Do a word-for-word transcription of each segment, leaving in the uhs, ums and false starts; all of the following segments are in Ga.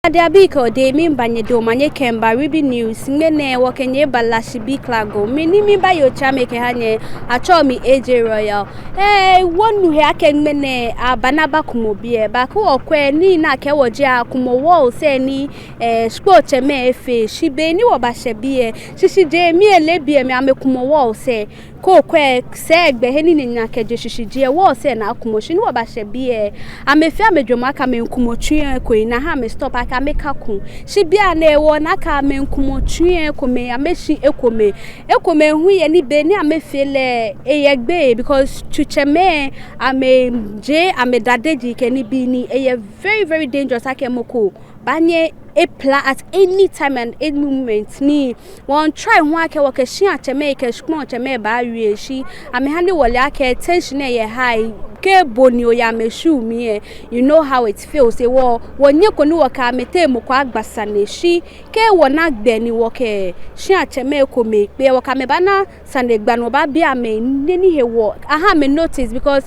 Ade abii kɛ odɛŋ, miiŋa nyɛ dɔŋŋ, omanye kɛmiiba Ribi News. Ŋmɛnɛ wɔkɛ nyɛ eba Lashibi Klago mli ni miiba yoo tsɛ amɛkɛha nyɛ. Atsɛɔ mi A J Royal. Ee, wɔnu he akɛ ŋmɛnɛ abana abakumɔ biɛ. Bɔ ni wɔkwɛ nii ni akɛɛ wɔ ji akumɔ wall sɛɛ ni, ee, shikpɔŋtsɛmɛi efee. Shi be ni wɔbashɛ biɛ, shishijee mli lɛ, biɛ mli amɛkumɔ wall sɛɛ. Kɛ okwɛ sɛɛ, gbɛ he ni nyɛnyaa kɛjɛ shishijee, wall sɛɛ ni akumɔ. Shi ni wɔbashɛ biɛ, amɛfee amɛjwɛŋmɔ akɛ amɛkumɔ tsui ko, ni aha amɛ stop akɛ amɛkaku. Shi bianɛ wɔna akɛ amɛkumɔ tsui komɛi, amɛshi ekomɛi. Ekomɛi hu yɛ ni be ni amɛfee lɛ, eyɛ gbeyei, because tsutsɛmɛi amɛjie amɛdadeji kɛ nibii ni eyɛ very, very dangerous akɛ mɔ ko baanyɛ epila at any time and any moment ni wɔmiitry hu akɛ wɔkɛ shiatsɛmɛi kɛ shikpɔŋtsɛmɛi baawie shi. Amɛha ni wɔle akɛ tension lɛ yɛ high. Kɛ bo ni oyɛ amɛshwie mli lɛ, you know how it feels. Hewɔ wɔnyɛko ni wɔkɛ amɛteŋ mɔ ko agba sane shi. Kɛ wɔna gbɛ ni wɔkɛ shiatsɛmɛi komɛi kpe, wɔkɛ amɛ baana sanegbaa ni wɔbaabi amɛ nɔ ni hewɔ aha amɛ notice, because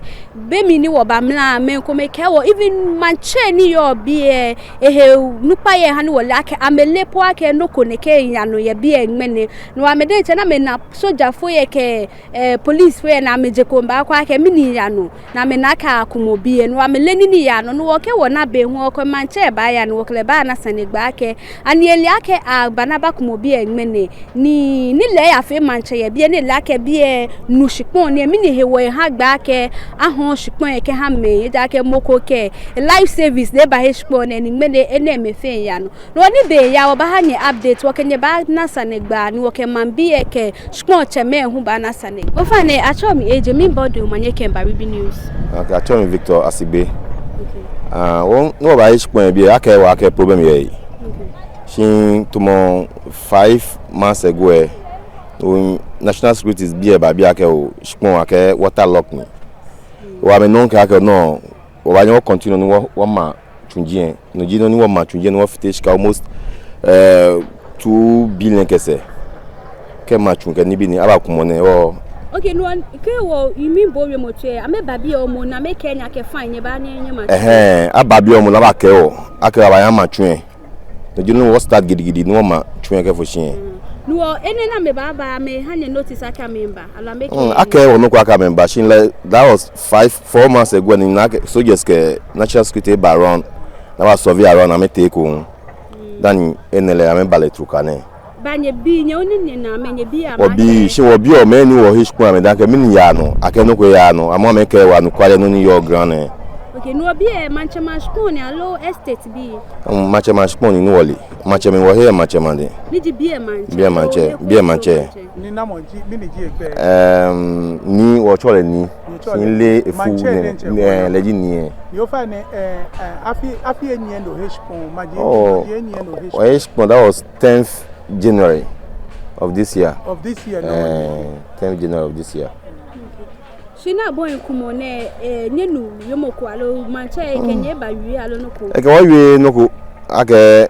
be mli ni wɔbamla, mɛi komɛi kɛɛ wɔ, even maŋtsɛ ni yɔɔ biɛ, ehe onukpai lɛ ha ni wɔle akɛ amɛle po akɛ nɔ ko nɛkɛ yaa nɔ yɛ biɛ ŋmɛnɛ. No amɛ diɛŋtsɛ ni amɛna sojafoi lɛ kɛ, ee, policefoi lɛ ni amɛje kpo amɛbakwɛ akɛ mɛni yaa nɔ. Ni amɛna akɛ akumɔ biɛ, ni amɛle nii ni yaa nɔ, ni wɔkɛ wɔna be hu wɔkɛ maŋtsɛ baaya ni wɔkɛ lɛ baana sanegbaa akɛ ani ele akɛ abana abakumɔ biɛ ŋmɛnɛ, ni, ni lɛ eyafee maŋtsɛ yɛ biɛ, ni ele akɛ biɛ nu shikpɔŋ nɛɛ, mɛni hewɔ eha gbɛ akɛ ahɔɔ shikpɔŋ lɛ kɛha mɛi, ejaakɛ mɔ ko kɛ life savings ni ebahe shikpɔŋ nɛɛ, ni ŋmɛnɛ enɛɛmɛi fɛɛ yaa nɔ. No ni be yaa wɔbaaha nyɛ update, wɔkɛ nyɛ baana sanegbaa ni wɔkɛ maŋbii lɛ kɛ shikpɔŋtsɛmɛi hu baana sanegbaa. Ofainɛ, atsɛɔ mi A J, miiŋa bo dɔŋŋ, omanye kɛmiiba Ribi News. Okay, atsɛɔ mi Victor Asigbe. Okay. Ah, wɔ, ni wɔbahe shikpɔŋ lɛ biɛ, akɛɛ wɔ akɛ problem yɛ he. Okay. Shi tamɔ five months ago lɛ, wɔ National Security biɛ ba biɛ akɛ wɔ shikpɔŋ akɛ waterlogged ni. Wɔ amɛnɔ kɛɛ akɛ no, wɔbaanyɛ wɔ continue ni wɔ, wɔma tsuji lɛ. No ji nɔ ni wɔma tsuji lɛ ni wɔfite shika almost, eh, two billion kɛ sɛɛ. Kɛ maŋ tsu kɛ nibii ni abakumɔ nɛɛ wɔ. Okay, no, kɛ wɔ, miiŋa bo wiemɔ tsɛ, amɛba biɛ, amɔ ni amɛkɛɛ nyɛ akɛ fine, nyɛba ni nyɛma. Ɛhɛɛ, aba biɛ amɔ ni abakɛɛ wɔ akɛ abaaya maŋ tsu lɛ. No ji nɔ ni wɔ start gidigidi ni wɔma tsu lɛ kɛfo shi lɛ. Mm. No, enɛ ni amɛbaaba, amɛha nyɛ notice akɛ amɛmiiba, aloo amɛkɛɛ? Mm, akɛɛ wɔ nɔ ko akɛ amɛmiiba, shi lɛ, that was five, four months ago, ni ana akɛ soldiers kɛ National Security ba around, ni aba survey around, amɛtee ekoŋŋ. Mm. Dani enɛ lɛ amɛba lɛ trukaa nɛɛ. Bɔ ni nyɛbi, nyɛ hu ni nyɛna amɛ, nyɛbi amɛ? Wɔbi, shi wɔbiɔ mɛi ni wɔhe shikpɔŋ lɛ amɛdɛŋ akɛ mɛni yaa nɔ, akɛ nɔ ko yaa nɔ, amɔ amɛkɛɛ wɔ anɔkwale nɔ ni yɔɔ ground lɛ. Okay, no biɛ maŋtsɛmɛi ashikpɔŋ ni aloo estate bii? Mm, maŋtsɛmɛi ashikpɔŋ ni, ni wɔle. Maŋtsɛmɛi, wɔhe yɛ maŋtsɛmɛi adɛŋ. Ni ji biɛ maŋtsɛ? Biɛ maŋtsɛ, biɛ maŋtsɛ. Ni namɔ ji, mɛni ji egbɛi? Ehm, Nii, wɔtsɛɔ lɛ Nii. Nii tsɛɔ lɛ. Shi mile efu nɛɛ, lɛ ji Nii lɛ. Yoo, ofainɛ, eh, eh, afi, afi enyiɛ ni ohe shikpɔŋ, maji, oh, maji enyiɛ ni ohe shikpɔŋ. Wɔhe shikpɔŋ, that was tenth January of this year. Of this year, no. Eh, tenth January of this year. Shi ni abɔi kumɔ nɛɛ, eh, nyɛnu wiemɔ ko aloo maŋtsɛ kɛ nyɛ bawie aloo nɔ ko? Ekɛ wɔ wie nɔ ko akɛ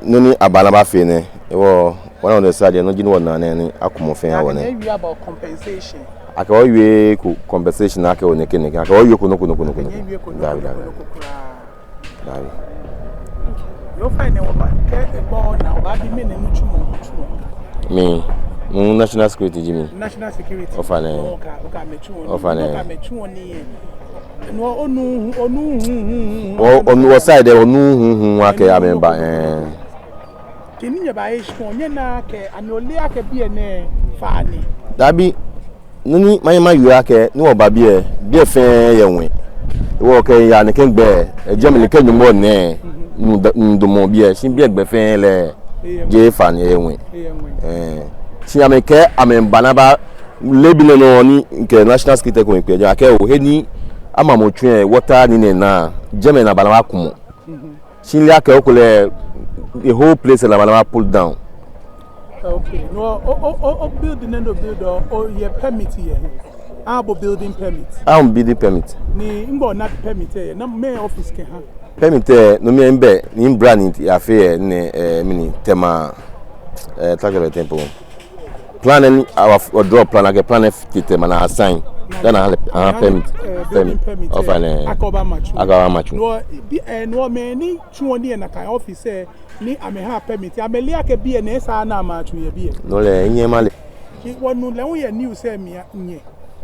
nɔ ni abana abafee nɛɛ, hewɔ, wɔnaa wɔnɔ sane, no ji nɔ ni wɔna nɛɛ ni akumɔ fɛɛ aha wɔ nɛɛ. Akɛ nyɛwie about compensation? Akɛ wɔ wie eko compensation akɛ wɔ nɛkɛ nɛkɛ, akɛ wɔ wie eko nɔ ko nɔ ko nɔ ko nɔ ko. Akɛ nyɛwie eko nɔ ko nɔ ko nɔ ko kwraa. Dabi. Yoo, ofainɛ, wɔbaakɛ egbɔ naa, wɔbaabi mɛni nitsumɔ otsuɔ. Mi, mi National Security ji mi. National Security. Ofainɛ. Okɛ, okɛ amɛ tsuɔ nii. Ofainɛ. Okɛ amɛ tsuɔ nii. No, onu, onu, onu. Wɔ, onu, wɔ side, onu, onu, onu, akɛ amɛba, eh. Kɛ ni nyɛbahe shikpɔŋ, nyɛna akɛ, ani ole akɛ biɛ nɛɛ fa ni? Dabi, nɔ ni manyɛ mawie akɛ, ni wɔba biɛ, biɛ fɛɛ yɛ ŋwɛi. Wɔkɛya nɛkɛ gbɛ, eh, jɛmɛ nɛkɛ nyɔmɔ nɛɛ, nu da, nu damɔ biɛ, shi biɛ gbɛ fɛɛ lɛ, eyɛ ŋwɛi. Jeee fa ni, eyɛ ŋwɛi. Eyɛ ŋwɛi. Eh, shi amɛkɛɛ amɛbana aba, leebi nɛɛ nɔ ni mikɛ National Security ko mikpe jɛmɛ akɛ oo, he ni amamɔ tsu lɛ, water ni nɛɛ naa, jɛmɛ ni abana abakumɔ. Mhm. Shi mile akɛ ekolɛ, the whole place lɛ abana aba pull down. Okay. No, o, o, o, o building nɛɛ ni obuild lɛ, oyɛ permit yɛ he? Aha bo building permit? Aha mi building permit. Ni nɛgbɛ ona permit lɛ yɛ? Namɔ office kɛha? Permit lɛ, no mli lɛ mibɛ, ni mibra ni miyafee yɛ nɛɛ, eh, mɛni, Tema, eh, Taklebe Temple. Plan lɛ ni, awa, wɔ draw plan akɛ plan lɛ tete ma ni a sign. Ghana ha, aha, permit, eh, building permit, permit, eh, ofainɛ, akɛ oba ama tsu. Akɛ oba ama tsu. No, bi, eh, no mɛi ni tsuɔ nii yɛ nakai office, eh, ni amɛha permit, amɛle akɛ biɛ nɛɛ esa ni ama tsu yɛ biɛ. No lɛ, minyɛŋ male. Shi wɔnu lɛ hu yɛ news lɛ mli,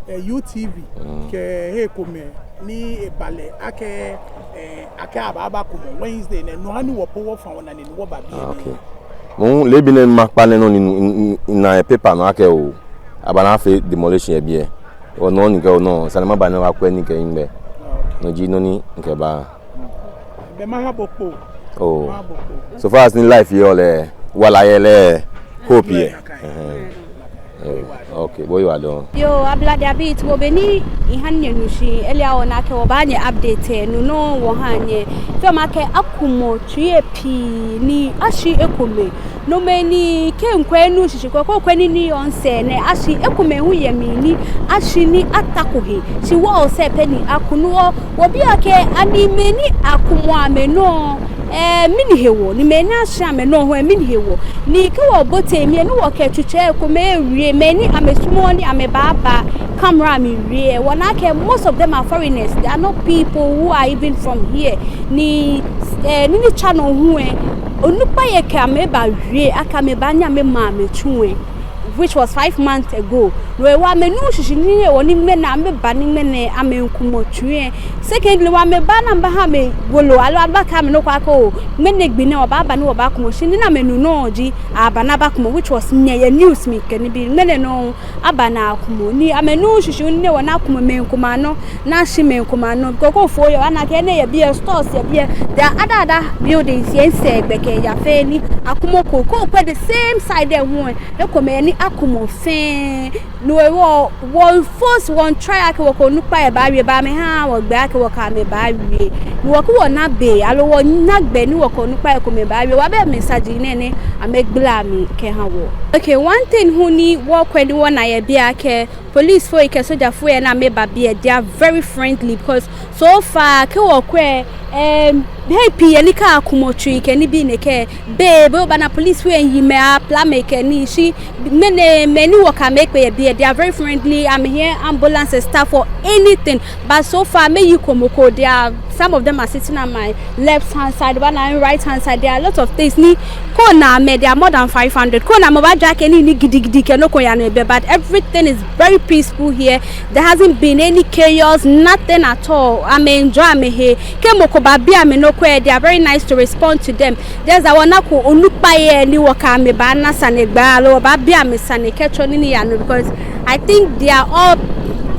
eh, U T V, mm, kɛ hei komɛi ni eba lɛ akɛ, eh, akɛ abaaba kumɔ Wednesday nɛɛ, no ha ni wɔ po wɔfa wɔnane ni wɔba biɛ. Ah, okay. Mɔ hu leebi nɛɛ makpa nɛɛ nɔ ni, ni, ni, ni na yɛ paper nɔ akɛ oo, abaana afee demolition yɛ biɛ. Wɔnɔ ni kɛ wɔnɔ, sani maba ni mabakwɛ nii kɛ yiŋ bɛ. Ah, okay. No ji nɔ ni mikɛba. Bɛ maha bo kpo. Oh. Maha bo kpo. So far as ni life yɔɔ lɛ, wala yɛ lɛ, hope yɛ. Ɛhɛɛ. Eh, okay, bo oyiwaladɔŋŋ. Yoo, Ablade Abi, itsɛ bo bɔ ni miha nyɛnu shi, earlier on akɛ wɔbaha nyɛ update, eh, no nɔŋŋ wɔha nyɛ. Fɛɛ makɛɛ akumɔ tsui pii ni ashi ekomɛi. Nomɛi ni kɛ mikwɛ, minu shishi kwɛ, kɛ okwɛ nii ni yɔɔ sɛɛ nɛɛ, ashi ekomɛi hu yɛ mli ni ashi ni atako he. Shi walls lɛ pɛ ni aku. No hewɔ wɔbiɔ akɛ ani mɛi ni akumɔ amɛnɔ, eh, mɛni hewɔ, ni mɛi ni ashi amɛnɔ hu, eh, mɛni hewɔ. Ni kɛ wɔbote mli ni wɔkɛ tsutsu komɛi wie, mɛi ni amɛsumɔɔɔ ni amɛbaaba camera mli wie, wɔna akɛ most of them are foreigners. They are not people who are even from here. Ni, eh, nii ni tsa nɔ hu, eh, onukpai lɛ kɛ amɛ bawie akɛ amɛbaanyɛ amɛma amɛtsu, eh, which was five months ago. No hewɔ amɛnuuu shishi ni hewɔ ni ŋmɛnɛ amɛba ni ŋmɛnɛ amɛkumɔ tsui lɛ. Secondly, amɛbaaa ni amɛbaha amɛ wolo, aloo abakɛɛ amɛ nɔ ko akɛ oo, ŋmɛnɛ gbi nɛɛ wɔbaaba ni wɔbakumɔ. Shi nii ni amɛnu nɔŋŋ ji aba ni abakumɔ, which was nyɛ yɛ news mli kɛ nibii. Ŋmɛnɛ nɔŋŋ aba ni akumɔ. Ni amɛnuuu shishi ni hewɔ ni akumɔ mɛi komɛi anɔ, ni ashi mɛi komɛi anɔ. Because kɛ ofo oya obaana akɛ enɛ yɛ biɛ, stores yɛ biɛ, there are other, other buildings yɛ sɛɛ gbɛ kɛya fɛɛ ni akumɔko. Kɛ okwɛ the same side lɛ hu, ekomɛi ni akumɔ fɛɛ. No hewɔ wɔ, wɔ force, wɔ try akɛ wɔkɛ onukpai lɛ baawie, but amɛhaaa wɔ gbɛ akɛ wɔkɛ amɛ baawie. Ni wɔkɛɛ wɔna be, aloo wɔna gbɛ ni wɔkɛ onukpai lɛ komɛi baawie. Wɔbɛ amɛ saji nɛɛ ni amɛgbala mli kɛha wɔ. Okay, one thing hu ni wɔkwɛ ni wɔna yɛ biɛ akɛ policefoi kɛ sojafoi lɛ ni amɛba biɛ, they are very friendly because so far kɛ wɔkwɛ, em, hei pii yɛ ni kɛ akumɔ tsui kɛ nibii nɛkɛ, be, be obaana policefoi lɛ miiyi mɛi, aplaa mɛi kɛ nii. Shi ŋmɛnɛ mɛi ni wɔkɛ amɛ kpe yɛ biɛ, they are very friendly. Amɛhiɛ ambulance staff or anything. But so far, amɛyiko mɔ ko. There are, some of them are sitting at my left hand side, obaana right hand side. There are a lot of things ni kɛ ona amɛ, there are more than five hundred. Kɛ ona amɛ obaajwɛŋ akɛ nii ni gidigidi kɛ nɔ ko yaa nɔ yɛ biɛ, but everything is very peaceful here. There hasn't been any chaos, nothing at all. Amɛ enjoy amɛhe. Kɛ mɔ ko babi amɛ nɔ ko lɛ, they are very nice to respond to them. Just that wɔnako onukpai lɛ ni wɔkɛ amɛ baana sane gbaa, aloo wɔbaabi amɛ sane kɛtsɔ nii ni yaa nɔ, because I think they are all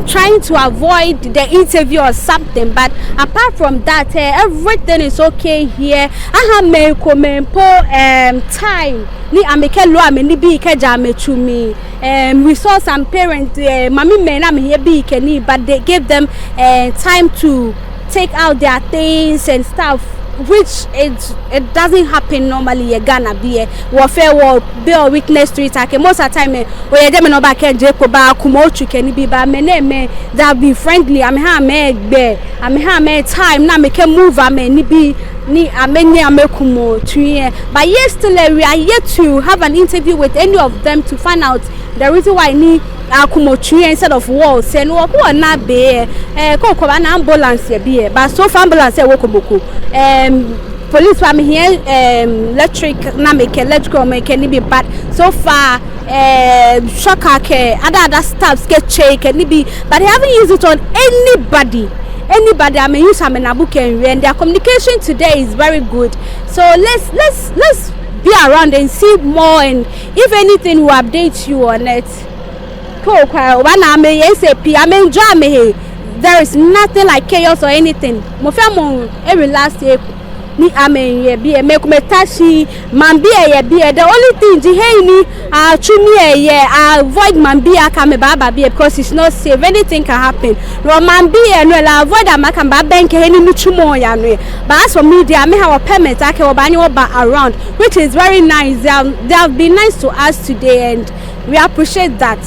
trying to avoid the interview or something. But apart from that, eh, everything is okay here. Aha mɛi komɛi po, em, time ni amɛkɛloo amɛnibii kɛjɛ amɛtsu mli. Em, we saw some parents, eh, mamimɛi ni amɛhiɛ bii kɛ nii, but they gave them, eh, time to take out their things and stuff, which it, it doesn't happen normally yɛ Ghana biɛ. Wɔ fɛɛ wɔbɛ wɔ weakness to it akɛ most of the time, eh, oyɛ jɛmɛ ni obaakɛɛ jeee kpo, baakumɔ otsu kɛ nibii, but mɛnɛmɛi, they have been friendly. Amɛha amɛ gbɛ, amɛha amɛ time ni amɛkɛ move amɛnibii ni amɛnyɛ amɛkumɔ tsui lɛ. But yet still, eh, we are yet to have an interview with any of them to find out the reason why ni akumɔ tsui lɛ instead of walls lɛ. No hewɔ kɛ wɔna be lɛ, eh, kɛ okwɛ obaana ambulance yɛ biɛ, but so far ambulance lɛ ewoko mɔ ko. Em, police wa, amɛhiɛ, em, electric ni amɛkɛ, electrical amɛkɛ nibii, but so far, eh, shocker kɛ other, other stuffs kɛ tsei kɛ nibii, but they haven't used it on anybody. Anybody, amɛuse amɛnaabu kɛmiiwie, and their communication today is very good. So let's, let's, let's be around and see more, and if anything, we'll update you on it. Kɛ okwɛ, obaana amɛyɛ sɛɛ pii, amɛ enjoy amɛhe. There is nothing like chaos or anything. Mɔ fɛɛ mɔ erelax yɛ ni amɛyɛ biɛ, mɛi komɛi ta shi, maŋbii lɛ yɛ biɛ. The only thing ji he ni atsu mli lɛ yɛ, avoid maŋbii akɛ amɛbaaba biɛ because it's not safe. Anything can happen. No maŋbii lɛ, no lɛ avoid amɛ akɛ amɛbaabɛŋkɛ he ni nitsumɔ yaa nɔ lɛ. But as for me, amɛha wɔ permit akɛ wɔbaanyɛ wɔba around, which is very nice. They have, they have been nice to us today and we appreciate that.